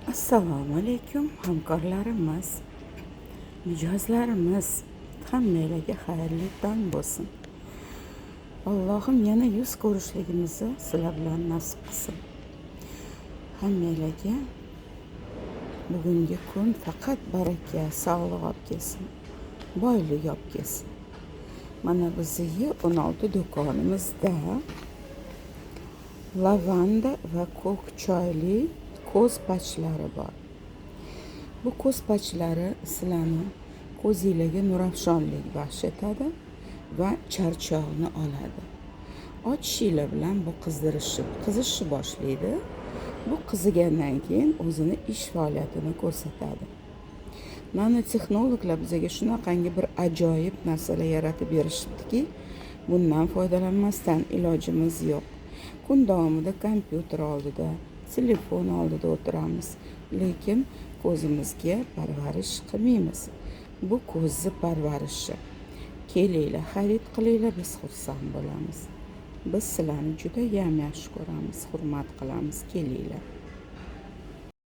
Assalomu alaykum, hamkorlarimiz, mijozlarimiz, hammanglarga xayrli tong bo'lsin. Allohim yana yuz ko'rishligimizni sizlar bilan nasib qilsin. Hammanglarga bugungi kun faqat baraka, sog'lik olib kelsin, boylik olib kelsin. Mana bizni 16 do'konimizda lavanda va ko'k choyli ko'z patchlari bor. Bu ko'z patchlari sizlarni ko'zinglarga nurafshonlik baxsh etadi va charchoqni oladi. Ochishinglar bilan bu qizdirishib, qizishni boshlaydi. Bu qizigandan keyin o'zini ish faoliyatini ko'rsatadi. Nanotexnologlar bizga shunaqangi bir ajoyib narsalar yaratib berishibdiki, bundan foydalanmasdan ilojimiz yo'q. Kun davomida kompyuter oldida, telefon oldida o'tiramiz, lekin ko'zimizga parvarish qilmaymiz. Bu ko'zni parvarishi. Kelinglar, xarid qilinglar, biz xursand bo'lamiz. Biz sizlarni judayam yaxshi ko'ramiz, hurmat qilamiz. Kelinglar.